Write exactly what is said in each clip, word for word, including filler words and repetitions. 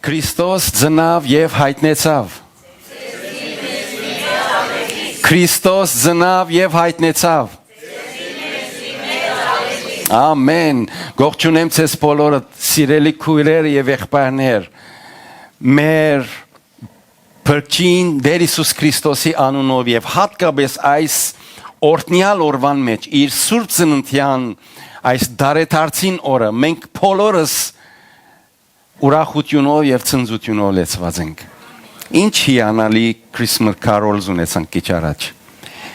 Քրիստոս ծնաւ եւ յայտնեցաւ։ Քրիստոս ծնաւ եւ յայտնեցաւ։ Ամեն։ Կողջունեմ ձեզ բոլորը, սիրելի քույրեր եւ եղբայրներ։ Մեր Փրկչին Տէր Յիսուս Քրիստոսի անունով եւ յատկապէս այս օրհնեալ օրուան մէջ, իր Սուրբ Ծննդեան այս դարեդարձին օրը, մենք բոլորս ուրախութիւնով եւ ցնծութիւնով լեցուած ենք։ Ինչ հիանալի Christmas carols ունեցանք քիչ առաջ։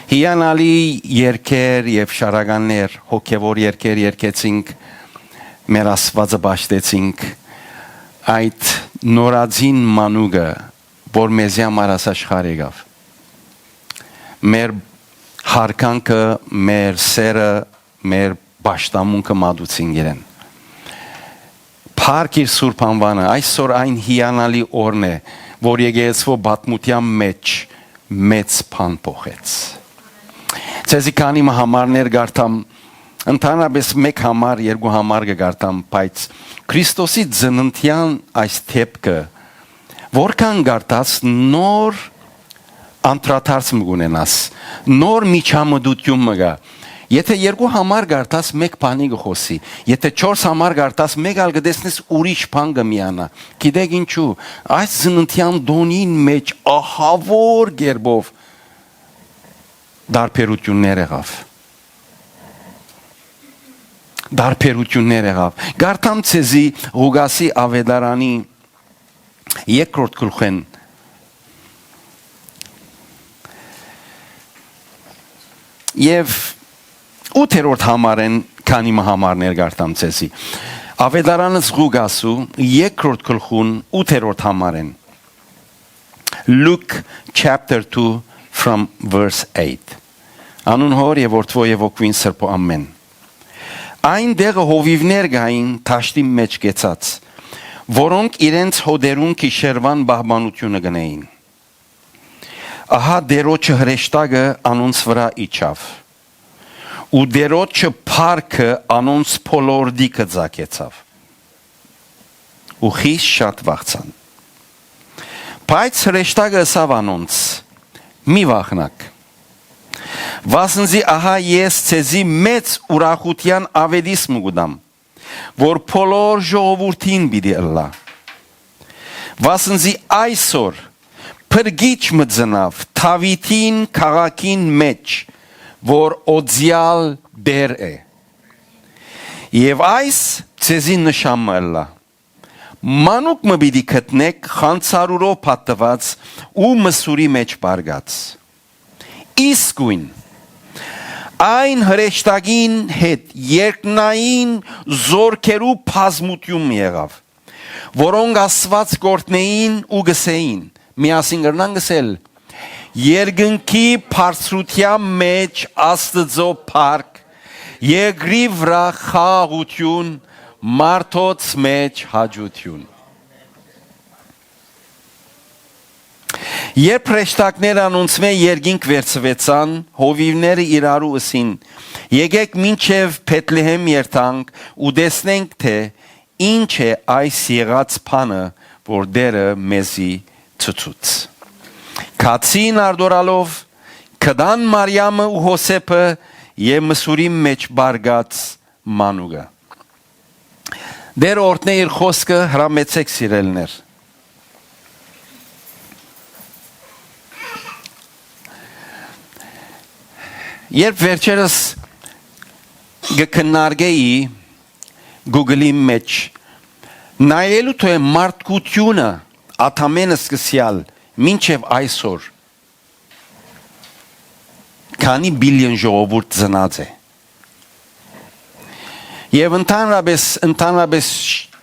Հիանալի երգեր եւ շարականներ, հոգեւոր երգեր երգեցինք, մեր Աստուածը պաշտեցինք, այդ նորածին մանուկը, որ մեզի համար աս աշխարհ եկաւ։ Մեր յարգանքը, մեր սերը, մեր պաշտամունքը մատուցինք իրեն։ Փառք իր սուրբ անուանը, այսօր այն հիանալի օրն է, որ եկեղեցւոյ պատմութեան մէջ մեծ բան փոխեց։ Ձեզի քանի մը համարներ կարդամ, ընդհանրապես մէկ համար, երկու համար կը կարդամ, բայց Քրիստոսի ծննդեան այս դեպքը, որքան կարդաս, նոր անդրադարձ մը կունենաս, նոր միջամտութիւն մը կայ։ Եթե երկու համար կարդաս, մէկ բանի կը խօսի, եթե չորս համար կարդաս, մէկ ալ կը տեսնես ուրիշ բան կը միանայ։ Գիտէք ինչու, այս ծննդեան տօնին մէջ ահաւոր կերպով տարբերութիւններ եղաւ։ Տարբերութիւններ եղաւ։ Կարդամ ձեզի Ղուկասի աւետարանի երկրորդ գլխէն եւ ութերորդ համարէն քանի մը համարներ կարդամ ձեզի։ Աւետարանս Ղուկասու երկրորդ գլխուն ութերորդ համարէն։ Luke chapter two from verse eight. Անուն Հօր եւ Որդւոյ եւ Հոգւոյն Սրբոյ, ամեն։ Այն տեղը հովիւներ կային դաշտին մէջ կեցած, որոնք իրենց հօտերուն գիշերուան պահպանութիւնը կ'ընէին։ Ահա Տէրոջը հրեշտակը անոնց վրայ իջաւ, ու Տէրոջը փառքը անոնց բոլոր դիրքը ծագեցաւ, ու խիստ շատ վախցան։ Բայց հրեշտակը ըսաւ անոնց. «Մի վախնաք, վասն զի ահա ես ձեզի մեծ ուրախութեան աւետիս մը կու տամ, որ բոլոր ժողովուրդին պիտի ըլլայ։ Վասն զի այսօր փրկիչ մը ծնաւ Դաւիթին քաղաքին մէջ, որ օծեալ Տէր է։ Եւ այս ձեզի նշան մը ըլլայ. մանուկ մը պիտի գտնէք խանձարուրով փաթթուած ու մսուրի մէջ պառկած»։ Իսկոյն այն հրեշտակին հետ երկնային զորքերու բազմութիւն եղաւ, որոնք Աստուած կ'օրհնէին ու կ'ըսէին, միասին կրնանք ըսել. «Երկնքի բարձրութեան մէջ Աստուծոյ փառք, երկրի վրայ խաղաղութիւն, մարդոց մէջ հաճութիւն»։ Երբ հրեշտակները անոնցմէ երկինք վերցուեցան, հովիւները իրարու ըսին. «Եկէք մինչեւ Բեթլեհէմ երթանք ու տեսնենք, թէ ինչ է այս եղած բանը, որ Տէրը մեզի ցուցուց»։ Գացին արտորալով, գտան Մարիամը ու Յովսէփը եւ մսուրին մէջ պառկած մանուկը։ Տէրը օրհնէ իր խօսքը, հրամեցէք, սիրելիներ։ Երբ վերջերս կը քննարկէի Google-ի մէջ, նայելու թէ մարդկությունը Ադամէն սկսեալ մինչեւ այսօր քանի բիլիոն ժողովուրդ ծնած է։ Եւ ընդհանրապես, ընդհանրապես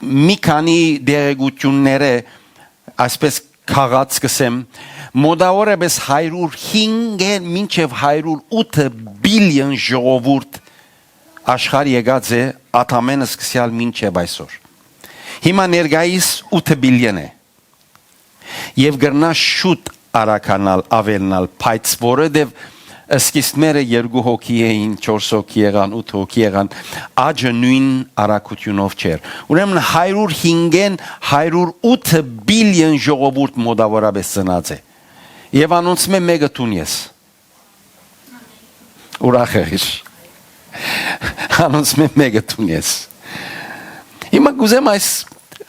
մի քանի տեղեկությունները, այսպես քաղած կ'ըսեմ, մոտավորապես հարիւր հինգ մինչեւ հարիւր ութ բիլիոն ժողովուրդ աշխարհ եկած է Ադամէն սկսեալ մինչեւ այսօր։ Հիմա ներկայիս ութ բիլիոն է։ Եւ կրնայ շուտ արագանալ, աւելնալ, բայց որովհետեւ, Սկիզբները երկու հոգի էին, չորս հոգի եղան, ութ հոգի եղան, աճը նոյն արագութիւնով չէր։ Ուրեմն հարիւր հինգէն հարիւր ութ բիլիոն ժողովուրդ մօտաւորապէս ծնած է։ Եւ անոնցմէ մէկը դուն ես։ Ուրախ եղիր։ Անոնցմէ մէկը դուն ես։ Հիմա կ'ուզեմ այս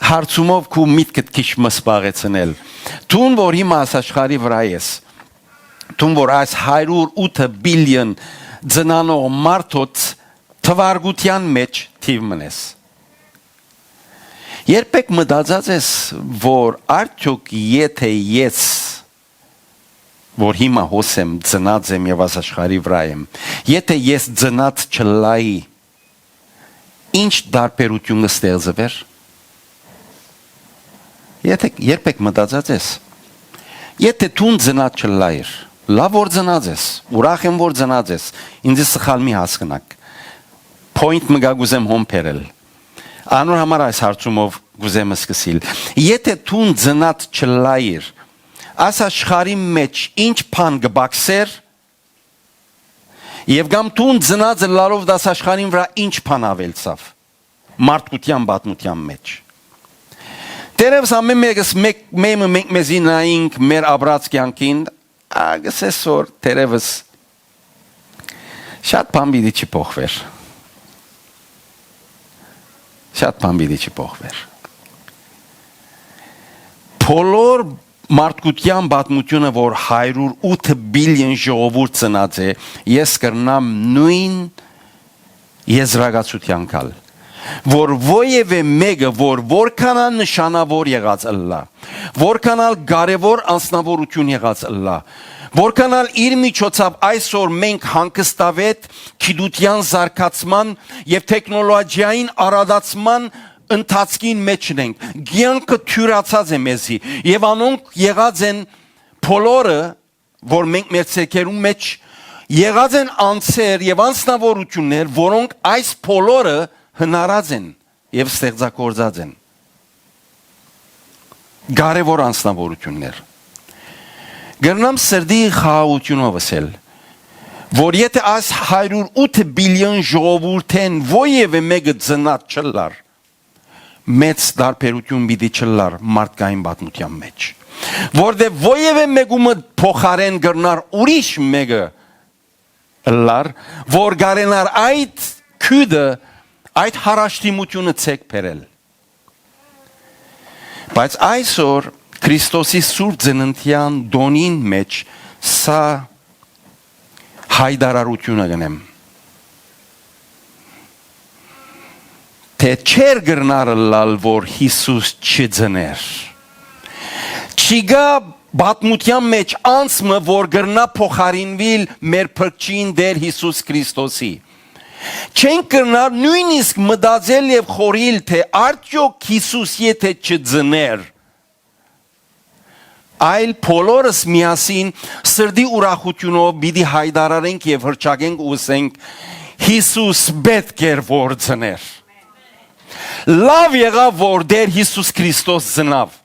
հարցումով քու միտքդ քիչ մը զբաղեցնել։ Դուն, որ հիմա այս աշխարհի վրայ ես, դուն, որ այս հարիւր ութ բիլիոն ծնանող մարդոց թուարկութեան մէջ թիւ մըն ես, երբեք մտածած ես, որ արդեօք եթէ ես, որ հիմա հոս եմ, ծնած եմ եւ այս աշխարհի վրայ եմ, եթէ ես ծնած չըլլայի, ինչ տարբերութիւն կը ստեղծուէր։ Եթէ երբեք մտածած ես, եթէ դուն ծնած չըլլայիր, լաւ որ ծնած ես, ուրախ եմ որ ծնած ես, ինձ սխալ մի հասկնաք։ Պոյնթ մը կա, կ'ուզեմ հոն բերել։ Անոր համար այս հարցումով կ'ուզեմ սկսիլ։ Եթէ դուն ծնած չըլլայիր, այս աշխարհի մէջ ինչ բան կը բացէր, եւ կամ դուն ծնած ըլլալով դաս աշխարհին վրայ ինչ բան աւելցաւ մարդկութեան պատմութեան մէջ։ Դերևս ամէն մեկս, մէկ, մէ-, մը մենք մեզի նայինք մեր ապրած կեանքին, ա, կ'ըսես որ դերևս շատ բան պիտի չի փոխվեր։ Շատ բան պիտի չի փոխվեր։ Բոլոր մարդկութեան պատմութիւնը, որ հարիւր ութ բիլիոն ժողովուրդ ծնած է, ես կրնամ նոյն եզրակացութեան գալ, որ որեւէ մէկը, որ որքան ալ նշանաւոր եղած ըլլայ, որքան ալ կարեւոր անձնաւորութիւն եղած ըլլայ, որքան ալ իր միջոցով այսօր մենք հանգստավետ գիտութեան զարգացման եւ թեքնոլոգիային արագացման ընթացքին մէջ ենք, կեանքը թիւրացած է մեզի, եւ անոնք եղած են բոլորը, որ մենք մեր ցերկերուն մէջ եղած են անձեր եւ անձնաւորութիւններ, որոնք այս բոլորը հնարած են եւ ստեղծագործած են, կարեւոր անձնաւորութիւններ։ Կրնամ սրտի խաղաղութիւնով ըսել, որ եթէ այս հարիւր ութ բիլիոն ժողովուրդէն որեւէ մէկը ծնած չըլլար, մեծ տարբերութիւն պիտի չըլլար մարդկային պատմութեան մէջ, որտեղ որեւէ մէկումը փոխարէն կրնար ուրիշ մէկը ըլլար, որ կարենար այդ քիւտը, այդ յառաջդիմութիւնը ցեկ բերել։ Բայց այսօր Քրիստոսի սուրբ ծննդեան տօնին մէջ սա յայտարարութիւնը կ'ընեմ, թէ չէր կրնար ըլլալ որ Յիսուս չծներ։ Չկայ պատմութեան մէջ անձ մը, որ կրնայ փոխարինուիլ մեր փրկչին Տէր Յիսուս Քրիստոսի։ Չենք կրնար նոյնիսկ մտածել եւ խորհիլ, թէ արդեօք Յիսուս եթէ չծներ, այլ բոլորս միասին սրտի ուրախութիւնով պիտի յայտարարենք եւ հռչակենք ու ըսենք. «Յիսուս պէտք էր որ ծներ»։ Լաւ եղաւ որ Տէր Յիսուս Քրիստոս ծնաւ։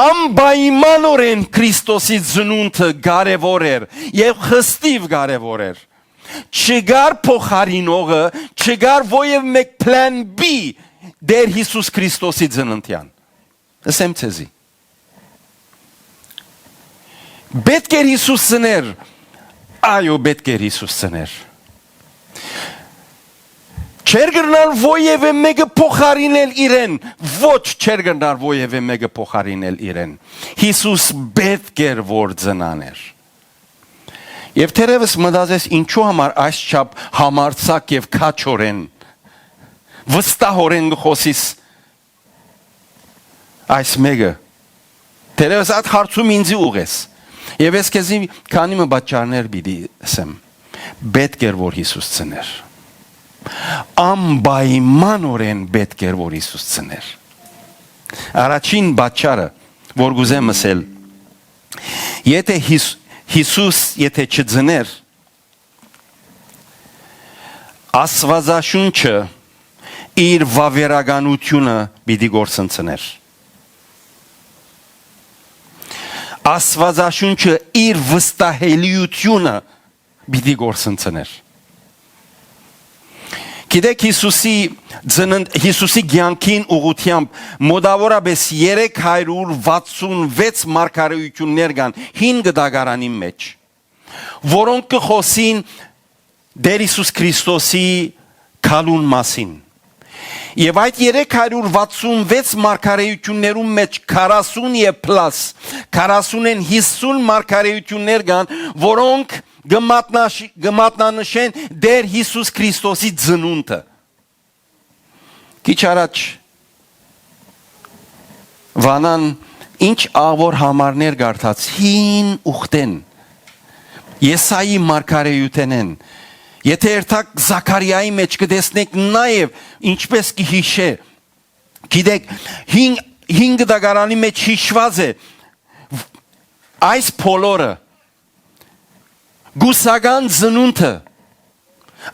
Անպայմանօրէն Քրիստոսի ծնունդը կարեւոր էր եւ խստիւ կարեւոր էր։ Չկար փոխարինողը, չկար որեւէ մէկ plan B Տէր Յիսուս Քրիստոսի ծննդեան։ Ըսեմ ձեզի, պէտք էր Յիսուս ծներ։ Այո, պէտք էր Յիսուս ծներ։ Չէր կրնար որեւէ մէկը փոխարինել իրեն։ Ոչ, չէր կրնար որեւէ մէկը փոխարինել իրեն։ Յիսուս պէտք էր որ ծնանէր։ Եւ թերեւս մտածես, ինչու համար այսչափ համարձակ եւ քաչօրէն, վստահօրէն կը խօսիս այս մէկը։ Թերեւս այդ հարցում ինձի ուղղես։ Եւ ես քեզի քանի մը պատճառներ պիտի ըսեմ։ Պէտք էր որ Յիսուս ծներ։ Անպայմանօրէն պէտք էր որ Յիսուս ծներ։ Առաջին պատճառը, որ կ'ուզեմ ըսել, եթէ Յիս-, Յիսուս եթէ չծներ, Աստուածաշունչը իր վաւերականութիւնը պիտի կորսնցնէր։ Աստուածաշունչը իր վստահելիությունը պիտի կորսնցներ։ Գիտեք, Յիսուսի ծննդ-, Յիսուսի կեանքին ուղղութեամբ մոտաւորապէս երեք հարիւր վաթսուն վեց մարգարէութիւններ կան հին կտակարանին մէջ, որոնք կը խօսին Տէր Յիսուս Քրիստոսի գալուն մասին։ Եւ այդ երեք հարիւր վաթսուն վեց մարգարէութիւններուն մէջ քառասուն եւ պլաս, քառասունէն յիսուն մարգարէութիւններ կան, որոնք կը մատնաշ-, կը մատնանշեն Տէր Յիսուս Քրիստոսի ծնունդը։ Քիչ առաջ Վանան ինչ աղ որ համարներ կարդաց հին ուխտէն, Եսայի մարգարէութենէն։ Եթէ երթաք Զաքարիայի մէջ, կը տեսնենք նաեւ ինչպէս կը յիշէ։ Գիտեք, հին, հին կտակարանի մէջ յիշուած է այս բոլորը, կուսական ծնունդը,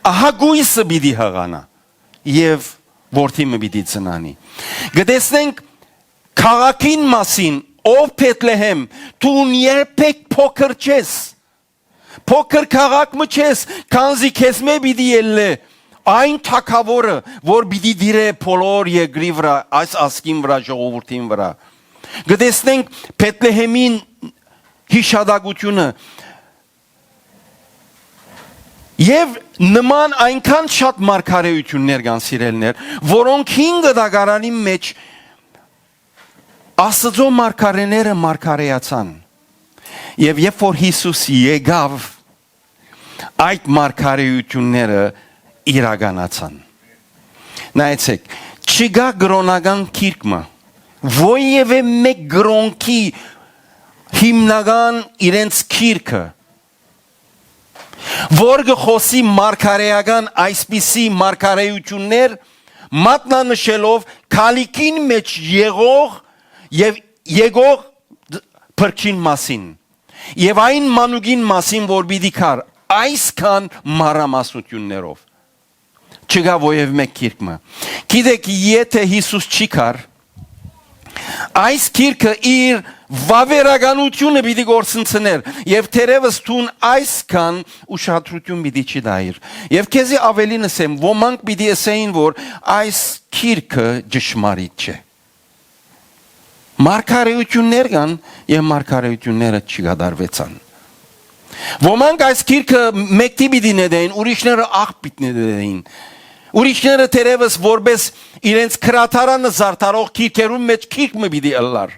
ահա կոյսը պիտի հղանայ եւ որդի մը պիտի ծնանի։ Կը տեսնենք քաղաքին մասին, ով Բեթլեհեմ, դուն երբեք փոքր չես, փոքր քաղաք մը չես, քանզի քեզմէ պիտի ելլէ այն թագաւորը, որ պիտի տիրէ բոլոր երկրի վրայ, այս ազգին վրայ, ժողովուրդին վրայ։ Կը տեսնենք Բեթլեհեմին յիշատակութիւնը, եւ նման այնքան շատ մարգարէութիւններ կան, սիրելիներ, որոնք հին կտակարանին մէջ Աստուծոյ մարգարէները մարգարէացան։ Եւ երբ որ Յիսուս եկաւ, այդ մարգարէութիւնները իրականացան։ Նայեցէք, չկայ կրօնական գիրք մը, որեւէ մէկ կրօնքի հիմնական իրենց գիրքը, որ կը խօսի մարգարէական այսպիսի մարգարէութիւններ, մատնանշելով քալիքին մէջ եղող եւ եկող փրկչին մասին եւ այն մանուկին մասին, որ պիտի գար այսքան մանրամասնութիւններով։ Չկայ որեւէ մէկ գիրք մը։ Գիտեք, եթէ Յիսուս չի գար, այս գիրքը իր վաւերականութիւնը պիտի կորսնցնէր, եւ թերեւս դուն այսքան ուշադրութիւն պիտի չի տայիր։ Եւ քեզի աւելին ըսեմ, ոմանք պիտի ըսէին, որ այս գիրքը ճշմարիտ չէ։ Մարգարէութիւններ կան եւ մարգարէութիւնները չի կատարուեցան։ Ոմանք այս գիրքը մեկդի պիտի նետէին, ուրիշները աղ պիտի նետէին։ Ուրիշները թերեւս որպես իրենց գրադարանը զարդարող գիրքերուն մէջ գիրք մը պիտի ըլլար։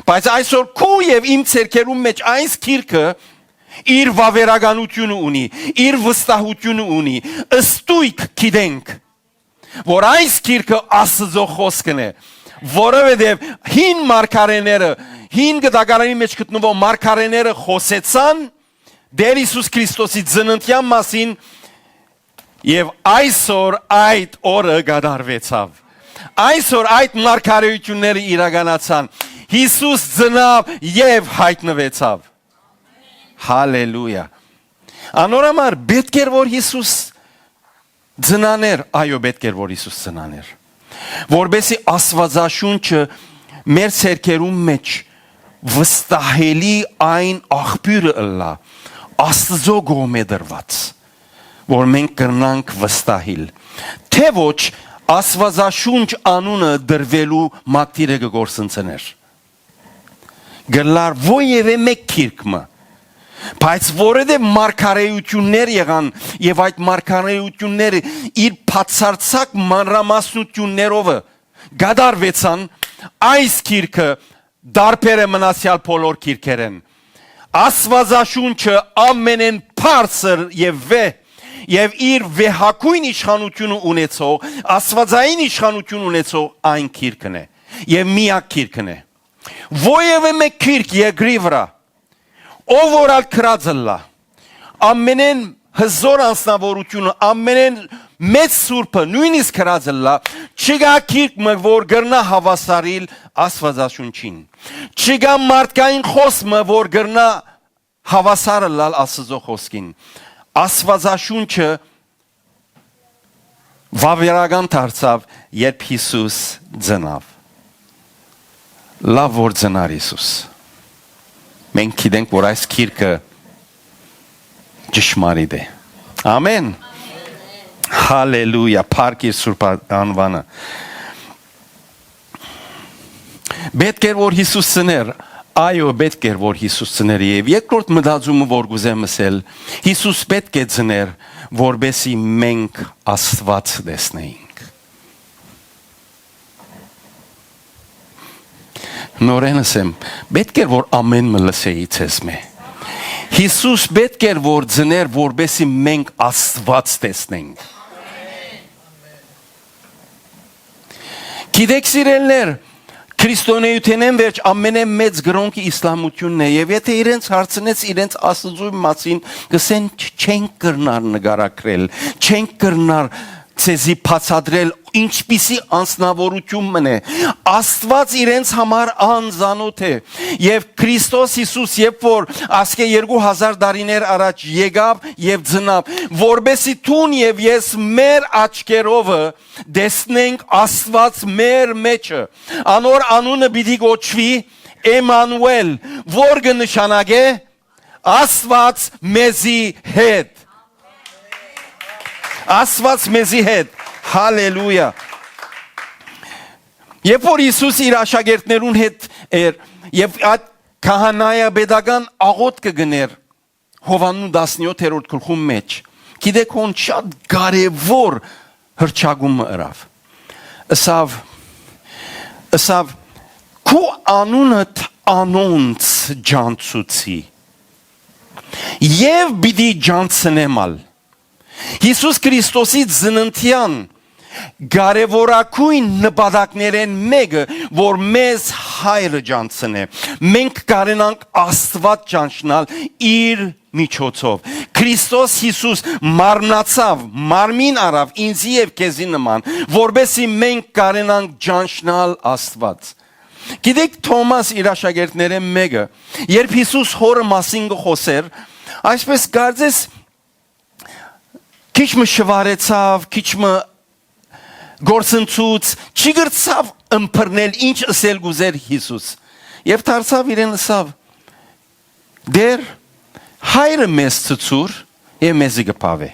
Բայց այսօր քու եւ իմ ձեռքերուն մէջ այս գիրքը իր վաւերականութիւնը ունի, իր վստահութիւնը ունի, ստոյգ գիտենք, որ այս գիրքը Աստուծոյ խօսքն է, որովհետեւ հին մարգարէները, հին կտակարանի մէջ գտնուող մարգարէները խօսեցան Տէր Յիսուս Քրիստոսի ծննդեան մասին, եւ այսօր այդ օրը կատարուեցաւ։ Այսօր այդ մարգարէութիւնները իրականացան։ Յիսուս ծնաւ եւ յայտնուեցաւ։ Հալելույա։ Անոր համար պէտք էր, որ Յիսուս ծնանէր, այո, պէտք էր, որ Յիսուս ծնանէր, որպեսզի Աստուածաշունչը մեր ձեռքերուն մէջ վստահելի այն աղբիւրը ըլլայ, Աստուծոյ կողմէ տրուած, որ մենք կրնանք վստահիլ, թէ ոչ Աստուածաշունչ անունը տրուելու մակդիրը կը կորսնցնէր։ Կ'ըլլար որեւէ մէկ գիրք մը, բայց որովհետեւ մարգարէութիւններ եղան եւ այդ մարգարէութիւնները իր բացարձակ մանրամասնութիւններովը կատարուեցան, այս գիրքը տարբեր է մնացեալ բոլոր գիրքերէն։ Աստուածաշունչը ամենէն բարձր եւ վեհ եւ իր վեհագոյն իշխանութիւնը ունեցող, աստուածային իշխանութիւն ունեցող այն գիրքն է եւ միակ գիրքն է։ Որեւէ մէկ գիրք երկրի վրայ, ով որ ալ գրած ըլլայ, ամենէն հզօր անձնաւորութիւնը, ամենէն մեծ սուրբը, նոյնիսկ գրած ըլլայ, չկայ գիրք մը, որ կրնայ հաւասարիլ Աստուածաշունչին։ Չկայ մարդկային խօս մը, որ կրնայ հաւասար ըլլալ Աստուծոյ խօսքին։ Աստուածաշունչը վաւերական դարձաւ, երբ Յիսուս ծնաւ։ Լաւ որ ծնար Յիսուս։ Մենք գիտենք, որ այս գիրքը ճշմարիտ է։ Ամեն։ Հալելույա, փառք իր սուրբ անվանը։ Պետք էր, որ Յիսուս ծներ, այո, պետք էր, որ Յիսուս ծներ, եւ երկրորդ մտածումը, որ կուզեմ ասել, Յիսուս պետք է ծներ, որպեսզի մենք Աստուած տեսնեինք։ Նորէն ասեմ, պետք էր, որ ամեն մը լսեի ձեզմէ։ Յիսուս պետք էր, որ ծներ, որպեսզի մենք Աստուած տեսնենք։ Գիտեք, սիրելիներ, քրիստոնեութենէն վերջ ամենէն մեծ կրօնքը իսլամութիւնն է, եւ եթէ իրենց հարցնես իրենց Աստուծոյ մասին, կ'ըսեն՝ «Չենք կրնար նկարագրել, չենք կրնար ձեզի բացատրել ինչպիսի անձնաւորութիւն մըն է»։ Աստուած իրենց համար անծանօթ է, եւ Քրիստոս Յիսուս, երբ որ ասկէ երկու հազար տարիներ առաջ եկաւ եւ ծնաւ, որպեսզի դուն եւ ես մեր աչքերովը տեսնենք Աստուած մեր մեջը։ Անոր անունը պիտի կոչուի Էմանուէլ, որ կը նշանակէ Աստուած մեզի հետ։ Աստուած մեզի հետ։ Հալելույա։ Երբ որ Յիսուս իր աշակերտներուն հետ էր, եւ այդ քահանայապետական աղօթքը կ'ընէր Յովհաննու տասնեօթերորդ գլխուն մէջ, գիտեք, հոն շատ կարեւոր հռչակում մը ըրաւ։ Ըսաւ, ըսաւ. «Քու անունդ անոնց ճանչցուցի, եւ պիտի ճանչցնեմ ալ»։ Յիսուս Քրիստոսի ծննդեան կարեւորագոյն նպատակներէն մէկը, որ մեզ Հայրը ճանչցնէ, մենք կարենանք Աստուած ճանչնալ իր միջոցով։ Քրիստոս Յիսուս մարմնացաւ, մարմին առաւ ինծի եւ քեզի նման, որպեսզի մենք կարենանք ճանչնալ Աստուած։ Գիտեք, Թոմաս, իր աշակերտներէն մէկը, երբ Յիսուս Հօրը մասին կը խօսէր, այսպես կարծես քիչ մը շուարեցաւ, քիչ մը կորսնցուց, չի կրցաւ ըմբռնել ինչ ըսել կ'ուզէր Յիսուս։ Եւ դարձաւ իրեն ըսաւ. «Տէր, Հայրը մեզ ցցուր եւ մեզի կը բաւէ։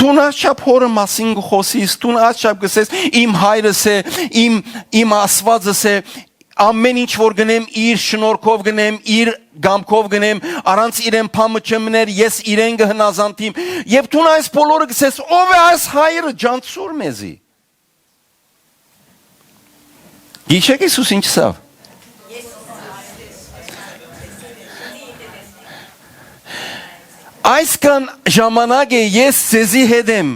Դուն աշապ Հօրը մասին կը խօսիս, դուն աշապ կ'ըսես՝ իմ Հայրս է, իմ, իմ Աստուածս է, ամեն ինչ որ կ'ընեմ, իր շնորհքով կ'ընեմ, իր կամքով կ'ընեմ, առանց իրեն բան մը չեմ ըներ, ես իրեն կը հնազանդիմ»։ Եւ դուն այս բոլորը կ'ըսես, ո՞վ է այս Հայրը, ճանչցուր մեզի։ Գիշեք Յիսուս ինչ ըսաւ։ «Այսքան ժամանակ է ես ձեզի հետ եմ,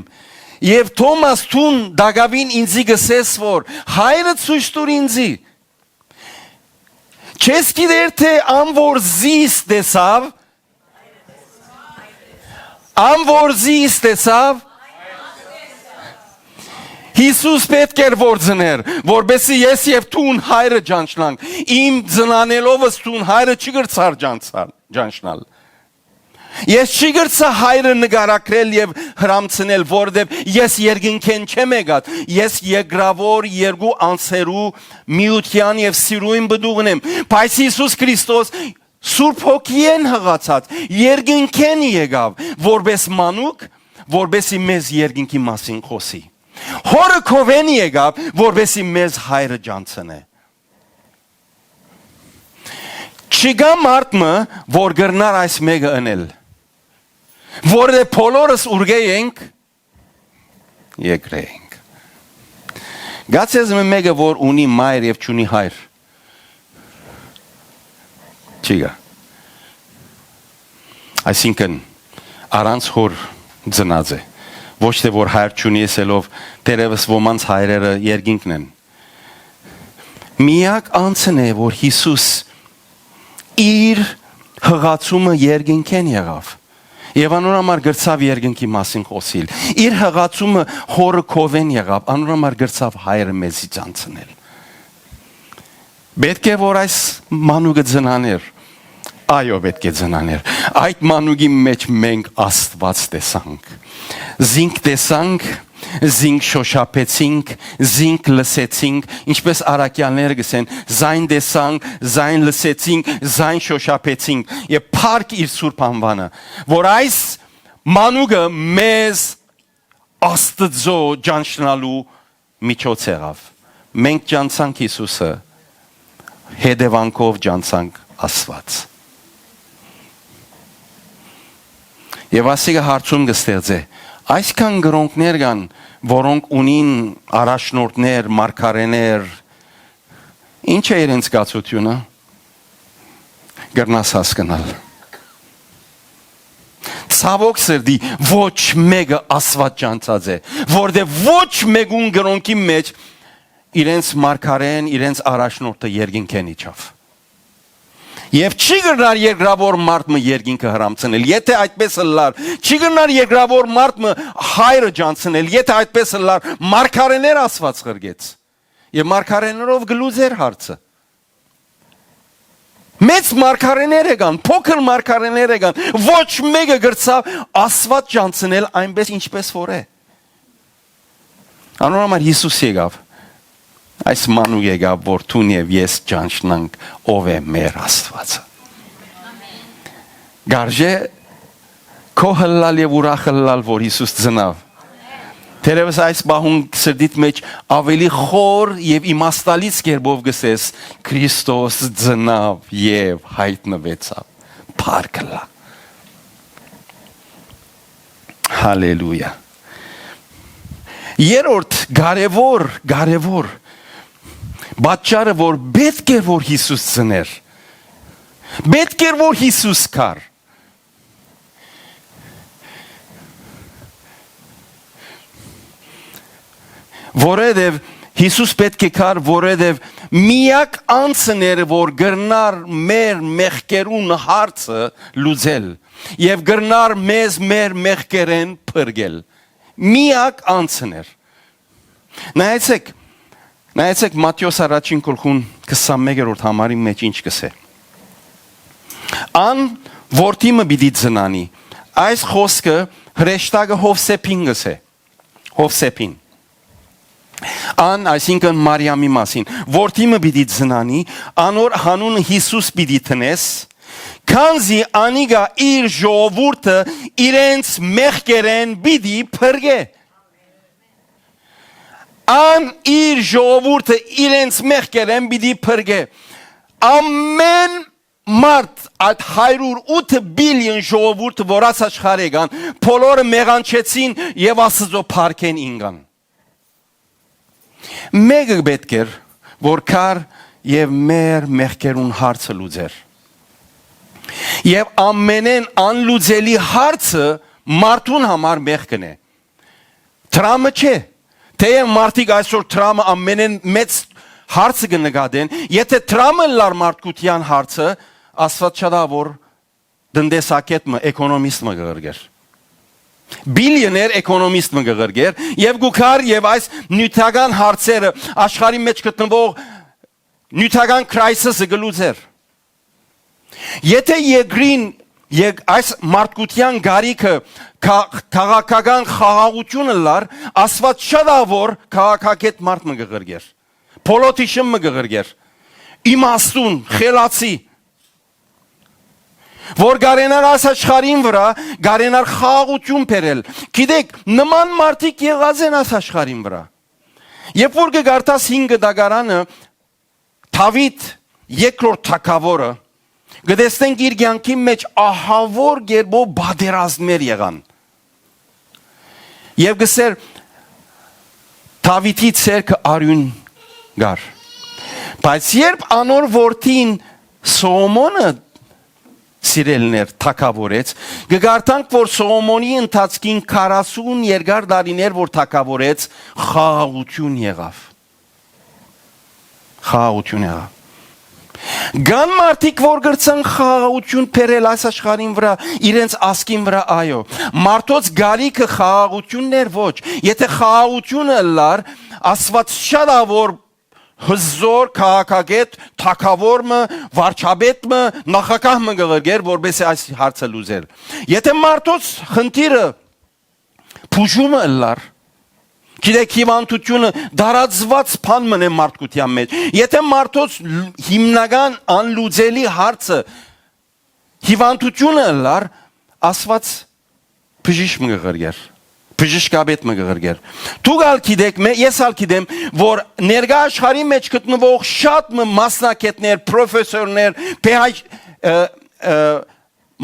եւ Թոմաս, դուն տակաւին ինծի կ'ըսես, որ Հայրը ցոյց տուր ինծի։ Չես գիտեր թէ ան որ զիս տեսաւ, ան որ զիս տեսաւ»։ Յիսուս պետք էր որ ծներ, որպեսզի ես եւ դուն Հայրը ճանչնանք։ Իմ ծնանելով ըս դուն Հայրը չի կրցար ճանչալ, ճանչնալ։ Ես չի կրցա Հայրը նկարագրել եւ հրամցնել, որովհետեւ ես երկնքէն չեմ եկած, ես երկրաւոր երկու անձերու միութեան եւ սիրոյն պտուղն եմ, բայց Յիսուս Քրիստոս Սուրբ Հոգիէն յղացած, երկնքէն եկաւ, որպես մանուկ, որպեսի մեզ երկնքի մասին խօսի։ Հօրը քովէն եկաւ, որպեսի մեզ Հայրը ճանչցնէ։ Չկայ մարդ մը, որ կրնար այս մէկը ընել, որտե բոլորս ուրկէ ենք, երկրէ ենք։ Գացես մը մէկը, որ ունի մայր եւ չունի հայր, չի գա։ Այսինքն, առանց հոր ծնած է։ Ոչ թե որ հայր չունի եսելով, դերևս ոմանց հայրերը երկինքն են։ Միակ անձն է, որ Յիսուս իր յղացումը երկինքէն եղաւ, եւ անոր համար գրցաւ երկինքի մասին խօսիլ։ Իր յղացումը հորը քովէն եղաւ, անոր համար գրցաւ հայրը մեզի ճանցնել։ Պետք է որ այս մանուկը ծնաներ։ Այո, պետք է ծնաներ։ Այդ մանուկի մեջ մենք Աստված տեսանք։ Զինք տեսանք, զինք շօշափեցինք, զինք լսեցինք, ինչպէս առաքեալները կ'ըսեն, զայն տեսանք, զայն լսեցինք, զայն շօշափեցինք, եւ փառք իր սուրբ անուանը, որ այս մանուկը մեզ Աստուծոյ ճանչնալու միջոց եղաւ։ Մենք ճանչցանք Յիսուսը, հետեւանքով ճանչցանք Աստուած։ Եւ ասիկա հարցում կը ստեղծէ. այսքան կրոնքներ կան, որոնք ունին առաջնորդներ, մարգարէներ, ի՞նչ է իրենց կացութիւնը, կրնաս հասկնալ։ Ցաւոք սրտի, ոչ մէկը Աստուած ճանչցած է, որտեղ ոչ մէկուն կրոնքի մէջ իրենց մարգարէն, իրենց առաջնորդը երկնքէն իջաւ։ Եւ չի կրնար երկրաւոր մարդ մը երկինքը հրամցնել, եթե այդպես ըլլար, չի կրնար երկրաւոր մարդ մը հայրը ճանչցնել, եթե այդպես ըլլար, մարգարէներ Աստուած ղրկեց։ Եւ մարգարէներով կը լուծեր հարցը։ Մեծ մարգարէներ եկան, փոքր մարգարէներ եկան, ոչ մէկը կրցաւ Աստուած ճանչցնել այնպես, ինչպես որ է։ Անոր համար Յիսուս եկաւ, այս մանուկ եկաւ, որ դուն եւ ես ճանչնանք ով է մեր Աստուածը։ Գարժե քո ըլլալ եւ ուրախ ըլլալ, որ Յիսուս ծնաւ։ Թերեւս այս պահուն սրտիդ մէջ ավելի խոր եւ իմաստալից կերպով կ'ըսես. «Քրիստոս ծնաւ եւ յայտնուեցաւ»։ Փառք ըլլայ։ Հալելույա։ Երրորդ կարեւոր, կարեւոր պատճառը, որ պէտք էր, որ Յիսուս ծներ, պէտք էր, որ Յիսուս գար, որովհետեւ Յիսուս պէտք է գար, որովհետեւ միակ անձն էր, որ կրնար մեր մեղքերուն հարցը լուծել եւ կրնար մեզ մեր մեղքերէն փրկել։ Միակ անձն էր։ Նայեցեք, նայեցեք Մատթէոս առաջին գլխուն քսանմեկերորդ համարին մէջ ինչ կ'ըսէ. «Ան որդի մը պիտի ծնանի»։ Այս խօսքը հրեշտակը Յովսէփին կ'ըսէ։ Յովսէփին։ Ան, այսինքն Մարիամի մասին, որդի մը պիտի ծնանի, անոր յանունը Յիսուս պիտի դնես, քանզի անիկա իր ժողովուրդը իրենց մեղքերէն պիտի փրկէ։ Ան իր ժողովուրդը իրենց մեղքերէն պիտի փրկէ։ Ամէն մարդ, այդ հարիւր ութ բիլիոն ժողովուրդը, որ աս աշխարհ եկան, բոլորը մեղանչեցին եւ Աստուծոյ փառքէն ինկան։ Մէկը պէտք էր, որ գար եւ մեր մեղքերուն հարցը լուծեր։ Եւ ամենէն անլուծելի հարցը մարդուն համար մեղքն է։ Դրամը չէ։ Թէեւ մարդիկ այսօր դրամը ամենէն մեծ հարցը կը նկատեն, եթե դրամը ըլլար մարդկութեան հարցը, Աստուած շատ ա որ տնտեսագետ մը, էկոնոմիստ մը կը ղրկեր։ Բիլիոներ էկոնոմիստ մը կը ղրկեր եւ կու գար եւ այս նիւթական հարցերը, աշխարհի մէջ գտնուող նիւթական crisis-ը կը լուծեր։ Եթե երկրին, եկ-, այս մարդկութեան կարիքը քա-, քաղաքական խաղաղութիւն ըլլար, Աստուած շատ ա որ քաղաքագէտ մարդ մը կը ղրկեր, politician մը կը ղրկեր, իմաստուն, խելացի, որ կարենար այս աշխարհին վրայ, կարենար խաղաղութիւն բերել։ Գիտեք, նման մարդիկ եղած են այս աշխարհին վրայ։ Երբ որ կը կարդաս հինգ դագարանը, Դաւիթ, երկրորդ թագաւորը, կը տեսնենք իր կեանքին մէջ ահաւոր կերպով պատերազմներ եղան։ Եւ կ'ըսէր, Դաւիթի ձեռքը արիւն կար։ Բայց երբ անոր որդին Սողոմոնը սիրելիներ թագաւորեց, կը կարդանք, որ Սողոմոնի ընթացքին քառասուն երկար տարիներ որ թագաւորեց, խաղաղութիւն եղաւ։ Խաղաղութիւն եղաւ։ Կան մարդիկ, որ կրցան խաղաղութիւն բերել այս աշխարհին վրայ, իրենց ազգին վրայ, այո։ Մարդոց գալիքը խաղաղութիւնն էր, ոչ։ Եթե խաղաղութիւնը ըլլար, Աստուած շատ ա որ հզոր քաղաքագէտ, թագաւոր մը, վարչապետ մը, նախագահ մը կը ղրկեր, որպեսզի այս հարցը լուծեր։ Եթե մարդոց խնդիրը բուժումը ըլլար, Գիտեք, հիւանդութիւնը տարածուած բան մըն է մարդկութեան մէջ։ Եթէ մարդոց լ-, հիմնական անլուծելի հարցը հիւանդութիւնը ըլլար, Աստուած բժիշկ մը կը ղրկեր, բժշկապետ մը կը ղրկեր։ Դուք ալ գիտեք, մէ-, ես ալ գիտեմ, որ ներկայ աշխարհի մէջ գտնուող շատ մը մասնագետներ, պրոֆեսորներ, P H, ը, ը,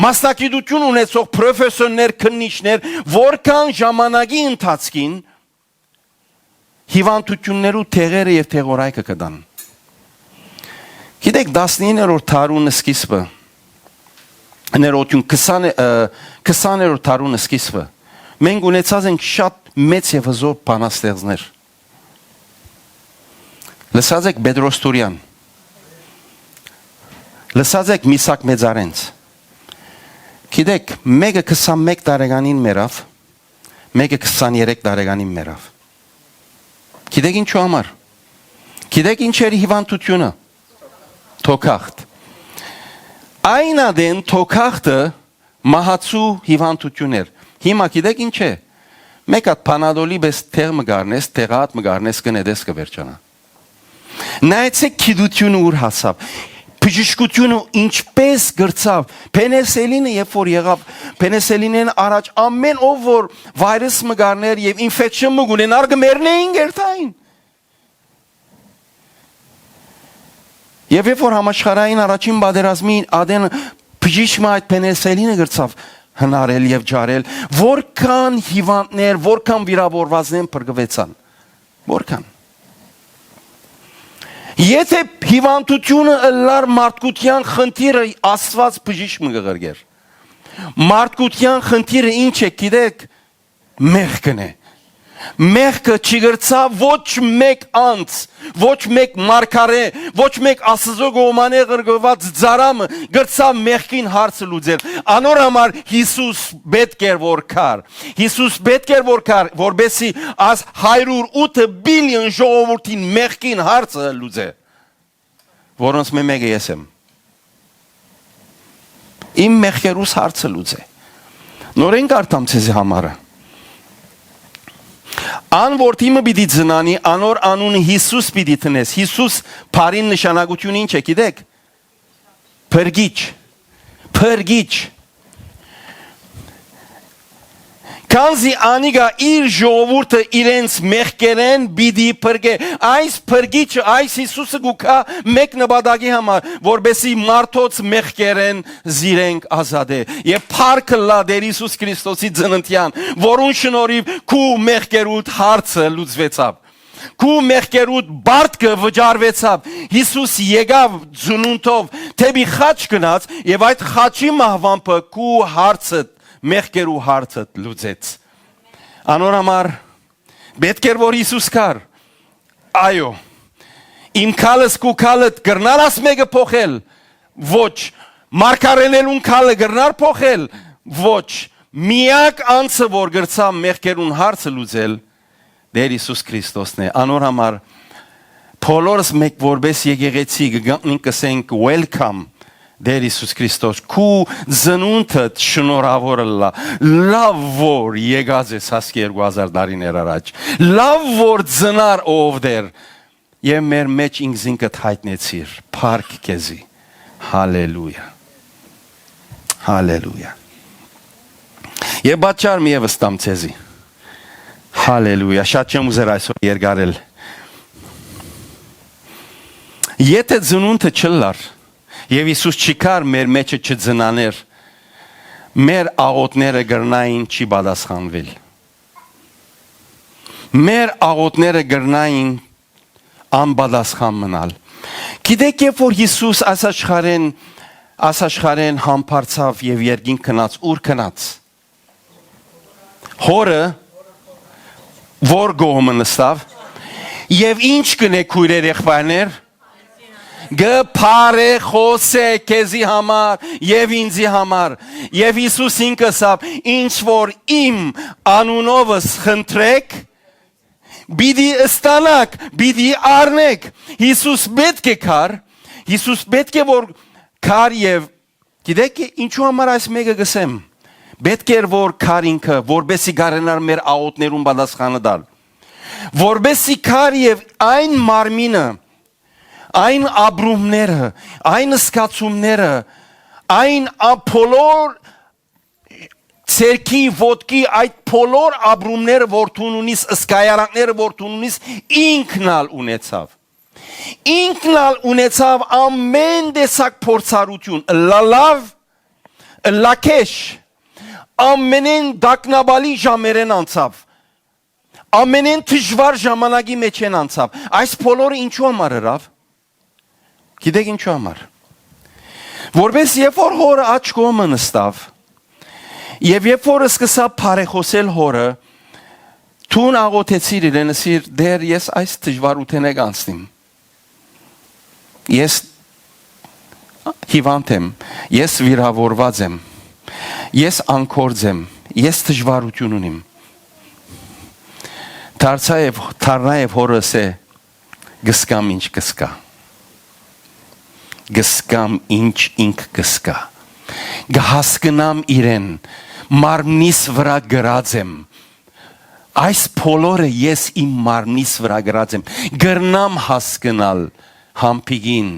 մասնագիտութիւն ունեցող պրոֆեսորներ, քննիչներ, որքան ժամանակի ընթացքին հիւանդութիւններու տեղերը եւ տեղորայքը կը տան։ Գիտեք, տասնիններորդ դարուն սկիզբը, ներողություն, քսան, ը, քսաներորդ դարուն սկիզբը, մենք ունեցած ենք շատ մեծ եւ հզոր բանաստեղծներ։ Լսած եք Պետրոս Թուրեան, լսած եք Միսակ Մեծարենց։ Գիտեք, մէկը քսանմէկ տարեկանին մեռաւ, մէկը քսաներեք տարեկանին մեռաւ։ Գիտեք ինչու համար։ Գիտեք ինչ էր հիւանդութիւնը։ Թոքախտ։ Այն ատեն թոքախտը մահացու հիւանդութիւն էր։ Հիմա գիտեք ինչ է։ Մէկ հատ Փանադոլի պէս թեղ մը կառնես, թեղատ մը կառնես, կը նետես, կը վերջանայ։ Նայեցէք գիտութիւնը ուր հասաւ, բժշկութիւնը ինչպէս կրցաւ։ Փենեսելինը երբ որ եղաւ, փենեսելինէն առաջ ամէն ով որ վայրս մը կառներ եւ ինֆեքշն մը կունենար, կը մեռնէին գերթային։ Եւ երբ որ համաշխարհային առաջին պատերազմի ատեն բժիշկ մը այդ փենեսելինը կրցաւ հնարել եւ ջարել, որքան հիւանդներ, որքան վիրավորվածներ փրկուեցան։ Որքան։ Եթէ հիւանդութիւնը ըլլար մարդկութեան խնդիրը, Աստուած բժիշկ մը կը ղրկեր։ Մարդկութեան խնդիրը ինչ է, գիտեք, մեղքն է։ Մեղքը չի կրցաւ ոչ մէկ անձ, ոչ մէկ մարգարէ, ոչ մէկ Աստուծոյ կողմէ ղրկուած ծառայ մը կրցաւ մեղքին հարցը լուծել։ Անոր համար Յիսուս պէտք էր որ գար։ Յիսուս պէտք էր որ գար, որպեսզի այս հարիւր ութը բիլիոն ժողովուրդին մեղքին հարցը լուծէ, որոնց մէ մէկը ես եմ։ Իմ մեղքերուս հարցը լուծէ։ Նորէն կարդամ ձեզի համարը։ Ան որդի մը պիտի ծնանի, անոր անունը Յիսուս պիտի դնես։ Յիսուս բառին նշանակութիւնը ինչ է, գիտեք։ Փրկիչ։ Փրկիչ։ Քանզի անիկա իր ժողովուրդը իրենց մեղքերէն պիտի փրկէ։ Այս փրկիչը, այս Յիսուսը կու գայ մէկ նպատակի համար, որպեսզի մարդոց մեղքերէն զիրենք, ազատէ։ Եւ փառք ըլլայ Տէր Յիսուս Քրիստոսի ծննդեան, որուն շնորհիւ քու մեղքերուդ հարցը լուծուեցաւ։ Քու մեղքերուդ պարտքը վճարուեցաւ։ Յիսուս եկաւ ծնունդով, դէպի խաչ գնաց եւ այդ խաչի մահուամբը քու հարցդ, մեղքերու հարցդ լուծեց։ Անոր համար պէտք էր որ Յիսուս գար։ Այո, իմ քալս քու քալդ կրնար աս մէկը փոխել։ Ոչ, մարգարէներուն քալը կրնար փոխել։ Ոչ, միակ անձը որ կրցայ մեղքերուն հարցը լուծել, Տէր Յիսուս Քրիստոսն է։ Անոր համար բոլորս մէկ որպէս եկեղեցի կը գտնենք, կ'ըսենք, welcome, Տէր Յիսուս Քրիստոս, քու ծնունդդ շնորհաւոր ըլլայ, լաւ որ եկած ես հասկի երկու հազար տարիներ առաջ, լաւ որ ծնար ով Տէր, եւ մեր մէջ ինքզինքդ յայտնեցիր, փառք քեզի, հալելույա, հալելույա։ Եւ պատճառ մի եւս տամ ձեզի, հալելույա, շատ չեմ ուզեր այսօր երկարել։ Եթէ ծնունդը չըլլար, եւ Յիսուս չի գար մեր մէջը չծնաներ, մեր աղօթքները կրնային չի պատասխանվել։ Մեր աղօթքները կրնային անպատասխան մնալ։ Գիտեք, երբ որ Յիսուս այս աշխարհեն, այս աշխարհեն համբարձաւ եւ երկինք գնաց, ո՞ւր գնաց։ Հօրը ո՞ր կողմը նստաւ։ Եւ ի՞նչ կ'ընէ, քոյրեր, եղբայրներ։ Կը բարեխօսէ քեզի համար եւ ինձի համար։ Եւ Յիսուս ինքը ըսաւ. «Ինչ որ իմ անունովս խնդրէք, պիտի ստանաք, պիտի առնէք»։ Յիսուս պէտք է գար, Յիսուս պէտք է որ գար եւ գիտեք ինչու համար այս մէկը կ'ըսեմ։ Պէտք էր որ գար ինքը, որպեսզի կարենար մեր աղօթքներուն պատասխանը տալ։ որպեսզի քար եւ այն մարմինը, այն ապրումները, այն զգացումները, այն ա-, բոլոր ցերկի, ոտքի այդ բոլոր ապրումները, որ դուն ունիս, զգայարանքները, որ դուն ունիս, ինքն ալ ունեցաւ։ Ինքն ալ ունեցաւ ամեն տեսակ փորձառութիւն, ըլլալաւ, ըլլակեշ, ամենէն տագնապալի ժամերէն անցաւ, ամենէն դժուար ժամանակի մէջէն անցաւ։ Այս բոլորը ինչու համար ըրաւ։ Գիտեք ինչու համար։ Որպէս երբ որ հորը աջ կողմը նստաւ, եւ երբ որ սկսաւ բարեխօսել հորը, դուն աղոթեցիր իրեն, ըսիր. «Տէր, ես այս դժուարութենէ կ'անցնիմ։ Ես հիվանդ եմ, ես վիրաւորուած եմ, ես անգործ եմ, ես դժուարութիւն ունիմ»։ Դարձայ եւ, դառնայ եւ հորը ըսէ. «Կ'զգամ ինչ կ'զգայ։ Կ'զգամ ինչ ինք կ'զգայ։ Կը հասկնամ իրեն, մարմնիս վրայ կրած եմ։ Այս բոլորը ես իմ մարմնիս վրայ կրած եմ։ Կրնամ հասկնալ Համբիկին,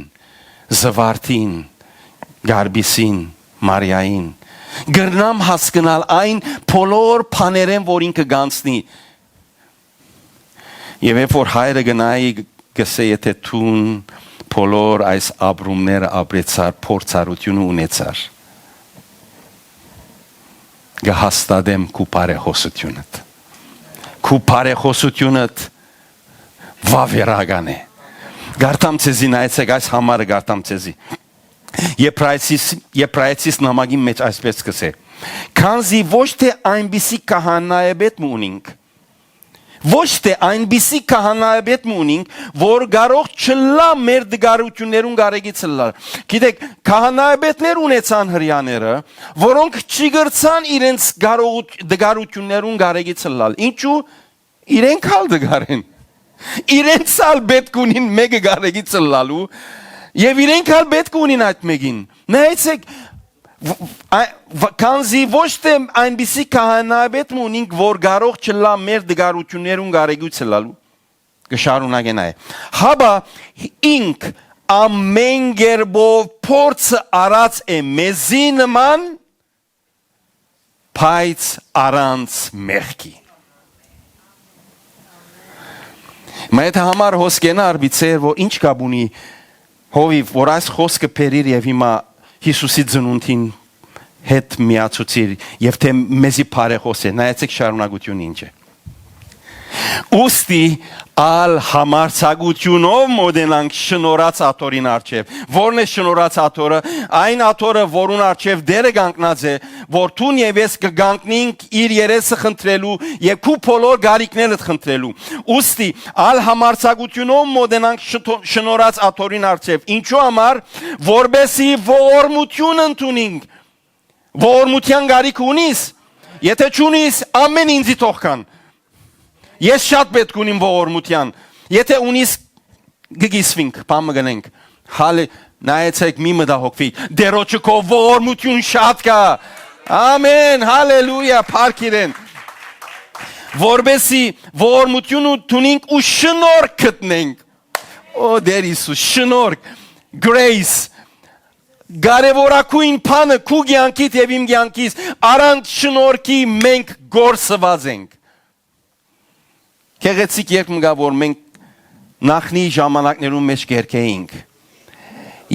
Զուարթին, Գարպիսին, Մարիային։ Կրնամ հասկնալ այն բոլոր բաներէն, որ ինքը կ'անցնի»։ Եւ երբ որ հայրը կը նայի, կ'ըսէ. «Եթէ դուն բոլոր այս ապրումները ապրեցար, փորձառութիւնը ունեցար, կը հաստատեմ քու բարեխօսութիւնդ։ Քու բարեխօսութիւնդ վաւերական է»։ Կարդամ ձեզի, նայեցէք, այս համարը կարդամ ձեզի։ Եբրայեցիս, Եբրայեցիս նամակին մէջ այսպէս կ'ըսէ. «Քանզի ոչ թէ այնպիսի քահանայապետ մը ունինք, ոչ թէ այնպիսի քահանայապետ մը ունինք, որ կարող չըլլայ մեր տկարութիւններուն կարեկից ըլլալ»։ Գիտեք, քահանայապետներ ունեցան հրեաները, որոնք չի կրցան իրենց կարողութ-, տկարութիւններուն կարեկից ըլլալ։ Ինչու՞։ Իրենք ալ տկար են։ Իրենց ալ պէտք ունին մէկը կարեկից ըլլալու, եւ իրենք ալ պէտք ունին այդ մէկին։ Նայեցեք, վ-, ա-, վ-, քանզի ոչ թէ այնպիսի քահանայապետ մը ունինք, որ կարող չըլլայ մեր տկարութիւններուն կարեկից ըլլալու, կը շարունակե նայ։ Հապա ինք ամէն կերպով փորձը առած է մեզի նման, բայց առանց մեղքի։ Մայթ համար հոս կենար, բիցեր, որ ինչ կապ ունի հովիվ, որ այս խոսքը բերիր եւ հիմա Յիսուսի ծնունդին հետ միացուցիր, եւ թէ մեզի բարեխօս է։ Նայեցեք շարունակությունը ինչ է։ Ուստի ալ համարձակութիւնով մօտենանք շնորհած աթոռին առջեւ։ Ո՞րն է շնորհած աթոռը։ Այն աթոռը, որուն առջեւ Տէրը կանգնած է, որ դուն եւ ես կը կանգնինք իր երեսը խնդրելու եւ քու բոլոր գարիքներդ խնդրելու։ Ուստի ալ համարձակութիւնով մօտենանք շթո-, շնորհած աթոռին առջեւ։ Ինչու համար։ Որպեսի ողորմութիւն ընդունինք։ Ողորմութեան գարիք ունիս։ Եթե չունիս, ամէն ինձի թող կան։ Ես շատ պէտք ունիմ ողորմութեան։ Եթե ունիս, կը կիսվինք, բան մը կ'ընենք։ Հալե-, նայեցեք, մի մտահոգվի։ Տերոջը քո ողորմութիւն շատ կայ։ Ամէն, հալելույա, փառք իրեն։ Որպեսի ողորմութիւն ընդունինք ու շնորհք գտնենք։ Օ, Տէր Յիսուս, շնորհք, grace, կարեւորագույն բանը քու կեանքիդ եւ իմ կեանքիս, առանց շնորհքի մենք կորսուած ենք։ Գեղեցիկ երգ մը կայ, որ մենք նախնի ժամանակներուն մէջ կերգէինք.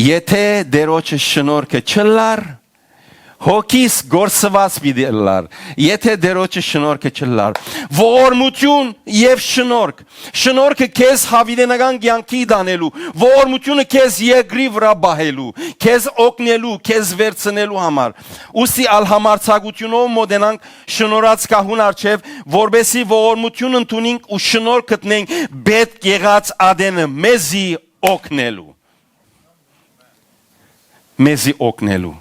«Եթէ Տերոջը շնորհքը չըլլար, հոգիս կորսուած պիտի ըլլար, եթէ Տերոջը շնորհքը չըլլար»։ Ողորմութիւն եւ շնորհք։ Շնորհքը քեզ յաւիտենական կեանքի տանելու, ողորմութիւնը քեզ երկրի վրայ պահելու, քեզ օգնելու, քեզ վերցնելու համար։ Ուստի ալ համարձակութիւնով մօտենանք շնորհած գահուն առջեւ, որպեսի ողորմութիւն ընդունինք ու շնորհ գտնենք պէտք եղած ատենը մեզի օգնելու։ Մեզի օգնելու։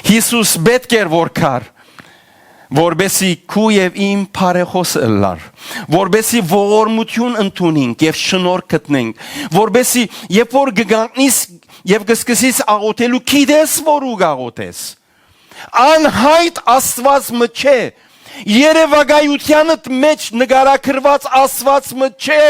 Յիսուս պէտք էր որ գար, որպեսի քու եւ իմ բարեխօսը ըլլար, որպեսի ողորմութիւն ընդունինք եւ շնորհ գտնենք, որպեսի երբ որ կը կանգնիս եւ կը սկսես աղոթելու, գիտես որ ու կաղոթես։ Անյայտ Աստուած մը չէ, Երեւակայութեանդ մէջ նկարագրուած Աստուած մը չէ։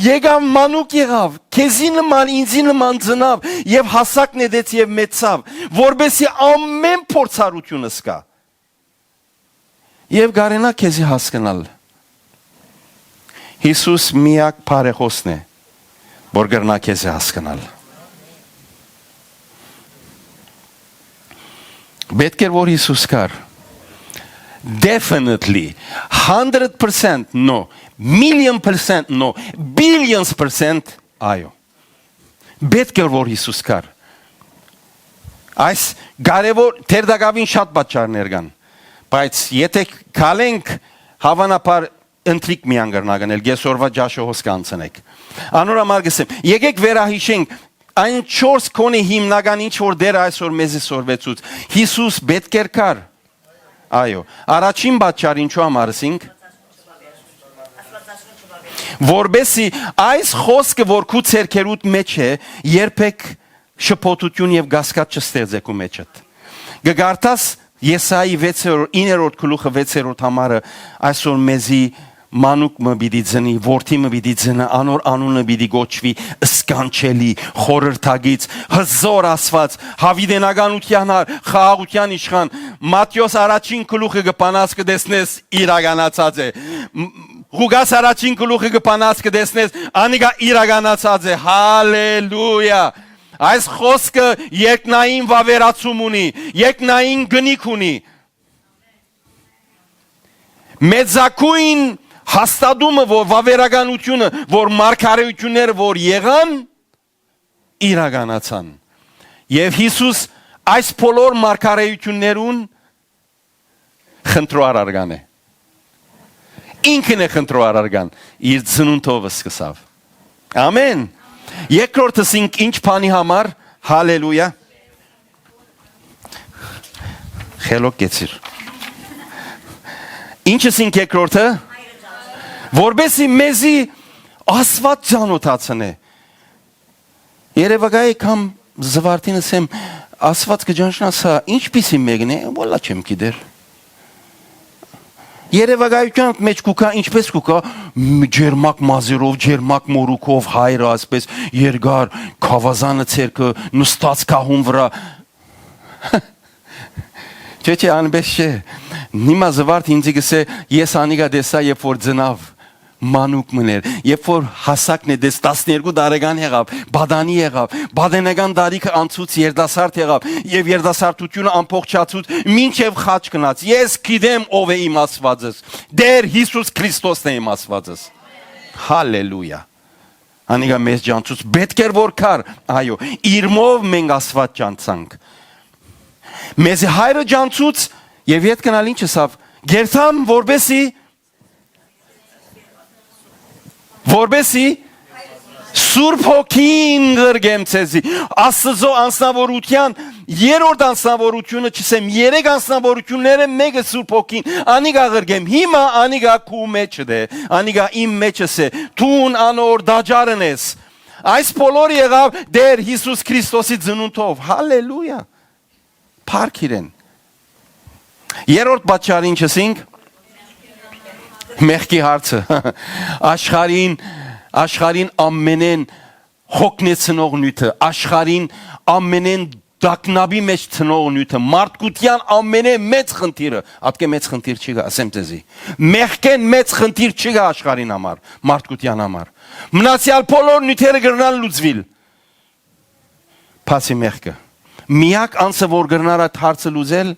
Եկաւ մանուկ եղաւ, քեզի նման, ինծի նման ծնաւ եւ հասակ նետեց եւ մեծցաւ, որպէսզի ամէն փորձառութիւնը զգայ։ Եւ կարենայ քեզի հասկնալ։ Յիսուս միակ բարեխօսն է, որ կրնայ քեզի հասկնալ։ Պէտք էր որ Յիսուս գար։ Definitely, hundred percent no, million percent no, billions percent այո։ Պէտք էր որ Յիսուս գար։ Այս կարեւոր, թերթակաւին շատ պատճառներ կան, բայց եթէ քալենք, հաւանաբար ընթրիք միան կրնայ գնել, կեսօրուայ ճաշը հոս կանցնենք։ Անոր համար կ'ըսեմ, եկէք վերահիշենք այն չորս քոնի հիմնական ինչ որ Տէրը այսօր մեզի սորվեցուց։ Յիսուս պէտք էր գար։ Այո, առաջին պատճառ ինչու համար ըսինք, որպեսզի այս խօսքը որ քու ձեռքերուդ մէջ է, երբեք շփոթութիւն եւ կասկած չստեղծէ քու մէջդ։ Կը կարդաս Եսայի վեցերորդ, իններորդ գլուխը վեցերորդ համարը, այսօր մեզի մանուկ մը պիտի ծնի, որդի մը պիտի ծնի, անոր անունը պիտի կոչուի Սքանչելի, Խորհրդագից, Հզօր Աստուած, Յաւիտենականութեան Հար, Խաղաղութեան Իշխան։ Մատթէոս առաջին գլուխը կը բանաս, կը տեսնես իրականացած է։ Ղուկաս առաջին գլուխը կը բանաս, կը տեսնես անիկա իրականացած է։ Հալելույա։ Այս խօսքը երկնային վաւերացում ունի, երկնային կնիք ունի։ Մեծագոյն հաստատումը որ վաւերականութիւնը որ մարգարէութիւնները որ եղան, իրականացան։ Եւ Յիսուս այս բոլոր մարգարէութիւններուն խնդրոարար կան է։ Ինքն է խնդրոարար կան, իր ծնունդով սկսաւ։ Ամեն։ Երկրորդս ինք ինչ բանի համար, հալելույա, խելոք կեցիր։ Ինչս ինք երկրորդը, որպեսի մեզի Աստուած ծանոթացնէ։ Երեւակայի կամ Զվարդին ըսեմ, Աստուած կը ճանչնա սա, ինչպիսի մեկն է, վոլա չեմ գիտեր։ Երեւակայության մեջ կուքա, ինչպես կուքա, մ-, ջերմակ մազերով, ջերմակ մորուքով, հայրը այսպես երկար, քավազանը ցերկը, նստած կահուն վրա։ Չէ, չէ, անպես չէ։ Նիմա Զվարդ ինձի գսե, ես անիկա տեսա, երբ որ ծնաւ, մանուկ մըն էր, երբ որ հասակն է, դες տասներկու տարեկան եղաւ, պատանի եղաւ, պատանեկան տարիքը անցուց երիտասարդ եղաւ, եւ երիտասարդությունը ամբողջացուց, մինչեւ խաչ գնաց։ Ես գիտեմ ով է իմ Աստուածս, Տեր Յիսուս Քրիստոսն է իմ Աստուածս։ Հալելույա։ Անիկա մեզ ճանչուց, պէտք էր որ գար, այո, իրմով մենք Աստուած ճանչցանք։ Մեզի հայրը ճանչուց, եւ ետ գնալ ինչ ըսաւ, գերթամ, որպեսի, որպեսի Սուրբ Հոգին ղրկեմ ցեզի։ Աստծո անձնավորության երրորդ անձնավորությունը, չսեմ, երեք անձնավորությունները մեկը Սուրբ Հոգին, անիկա ղրկեմ։ Հիմա անիկա քու մեջդ է, անիկա իմ մեջս է, դուն անոր տաճարն ես։ Այս բոլոր եղաւ Տեր Յիսուս Քրիստոսի ծնունդով։ Հալելույա։ Փառք իրեն։ Երրորդ պատճառը ինչ ըսինք, մեղքի հարցը։ Աշխարհին, աշխարհին ամենեն հոգնեցնող նիւթը, աշխարհին ամենեն տագնապի մեջ տնող նիւթը, մարդկության ամենեն մեծ խնդիրը, ատկէ մեծ խնդիր չի գա, ասեմ ձեզի, մեղքեն մեծ խնդիր չի գա աշխարհին համար, մարդկության համար։ Մնացեալ բոլոր նիւթերը կրնան լուծուիլ, բացի մեղքը։ Միակ անձը որ կրնար այդ հարցը լուծել,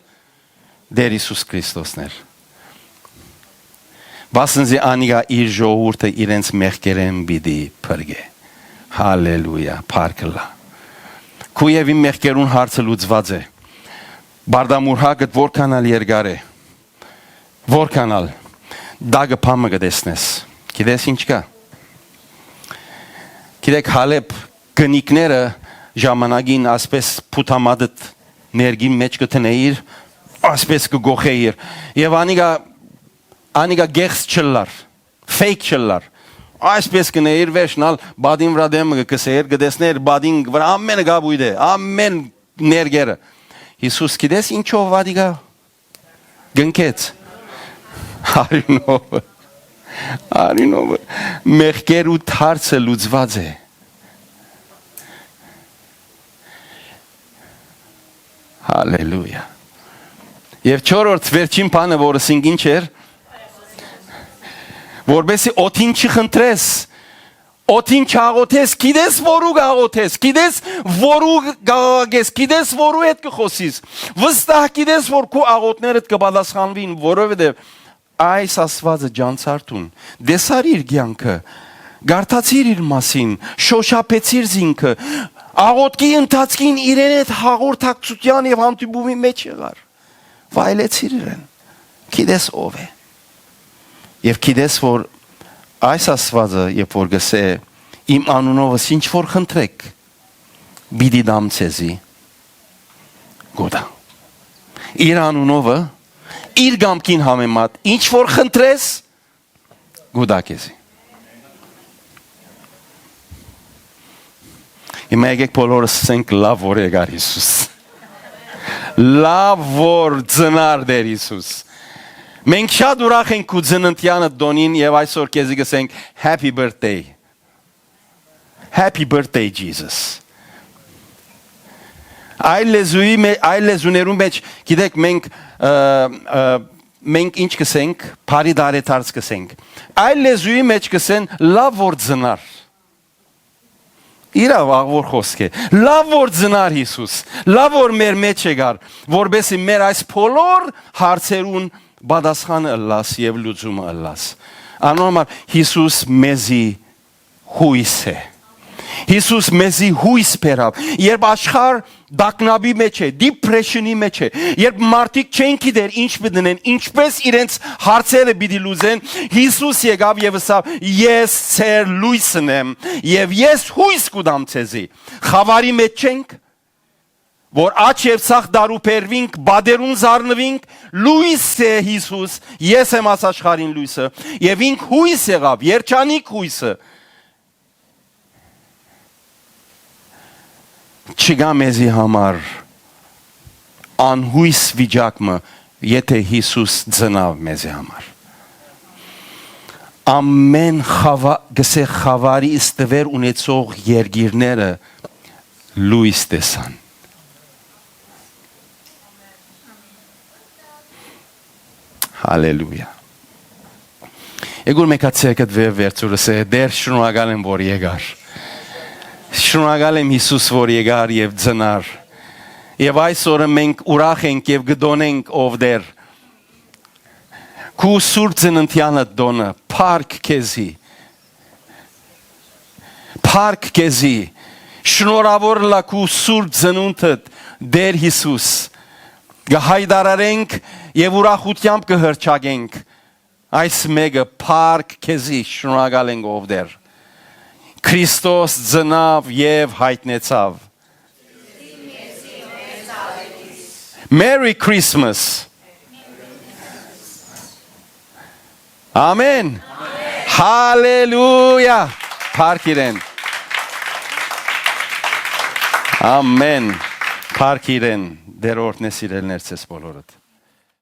Տեր Յիսուս Քրիստոսն էր։ Վասն զի անիկա իր ժողովուրդը իրենց մեղքերեն պիտի փրկէ։ Հալելույա, փառք ըլլայ։ Քու եւ իմ մեղքերուն հարցը լուծուած է։ Բարդամուրհակդ որքան ալ երկար է, որքան ալ տակը բամը կը տեսնես։ Գիտես ինչ կա։ Գիտեք, Հալեբ կնիկները ժամանակին ասպես փութամատդ ներգին մեջ կը տնեիր, ասպես կը գոխեիր։ Եւ անիկա, անիկա գեղձ չլար, fake չլար։ Այսպես կը նեիր, վերջնալ բադին վրա դեմը կը կսեիր, կը տեսներ բադին վրա ամենը գաբույտ է, ամեն ներգերը։ Յիսուս գիտես ինչով վադի գա։ Կնքեց։ Արիւնովը։ Արիւնովը։ Մեղքերու դարձը լուծուած է։ Հալելույա։ Եւ չորրորդ, վերջին բանը, որ ըսինք, ինչ էր, որպեսի օդին չխնդրես, օդին չաղոթես, գիտես որու կաղոթես, գիտես որու կաղաղակես, գիտես որու հետ կը խօսիս, վստահ գիտես որ քու աղոթներդ կը պատասխանուին, որովհետեւ այս Աստուածը ջանցարդուն, տեսար իր կեանքը, կարդացիր իր մասին, շօշափեցիր զինքը, աղոթքի ընթացքին իրեն հետ հաղորդակցութեան եւ հանդիպումի մէջ եղար, վայելեցիր իրեն, գիտես ով է, եւ գիտես որ այս Աստուածը, երբ որ կ'ըսէ, իմ անունովս ինչ որ խնդրեք, պիտի տամ ձեզի, կու տայ։ Իր անունովը, իր կամքին համեմատ, ինչ որ խնդրես, կու տայ քեզի։ Հիմա եկեք բոլորս ասենք. «Լաւ որ եկար Յիսուս»։ Լաւ որ ծնար Տէր Յիսուս։ Մենք շատ ուրախ ենք քու ծննդեանդ տօնին եւ այսօր քեզի կ'ըսենք Happy birthday։ Happy birthday, Jesus։ Այլ լեզուի մե-, այլ լեզուներու մէջ, գիտեք, մենք, ը, ը, մենք ինչ կ'ըսենք, բարի տարեդարձ կ'ըսենք։ Այլ լեզուի մէջ կ'ըսեն. «Լաւ որ ծնար»։ Իրաւ, աղ որ խօսք է։ Լաւ որ ծնար Յիսուս, լաւ որ մեր մէջ եկար, որպեսզի մեր այս բոլոր հարցերուն պատասխանը ըլլաս եւ լուծումը ըլլաս։ Անոր համար Յիսուս մեզի յոյս է։ Յիսուս մեզի յոյս բերաւ։ Երբ աշխարհ տագնապի մէջ է, depression-ի մէջ է, երբ մարդիկ չեն գիտեր ինչ պիտի ընեն, ինչպէս իրենց հարցերը պիտի լուծեն, Յիսուս եկաւ եւ ըսաւ. «Ես ձեր լոյսն եմ եւ ես յոյս կու տամ ձեզի»։ Խաւարի մէջ չենք, որ աջ եւ ցախ դարու բերուինք, պատերուն զարնուինք, լոյս է Յիսուս, ես եմ աս աշխարհին լոյսը, եւ ինք յոյս եղաւ, երջանիկ յոյսը։ Չկայ մեզի համար անյոյս վիճակ մը, եթէ Յիսուս ծնաւ մեզի համար։ Ամեն խաւա-, գսե խաւարի ստուեր ունեցող երկիրները լոյս տեսան։ Հալելույա։ Եկուր մեկացեքդ վեր վերցուրս է, Տէր, շնորհակալ եմ, որ եկար։ Շնորհակալ եմ, Յիսուս, որ եկար եւ ծնար։ Եւ այսօրը մենք ուրախ ենք եւ կտոնենք, ով Տէր, քու սուրբ ծննդեանդ տօնը, փառք քեզի։ Փառք քեզի, շնորհաւոր ըլլայ քու սուրբ ծնունդդ, Տէր Յիսուս։ Կը յայտարարենք եւ ուրախութեամբ կը հռչակենք այս մէկը. փառք քեզի, շնորհակալ ենք, ով Տէր։ Քրիստոս ծնաւ եւ յայտնեցաւ։ Merry Christmas։ Ամեն։ Հալելույա։ Փառք իրեն։ Ամեն։ Փառք իրեն։ Տէր օրհնէ սիրելիներ, ձեզ բոլորդ։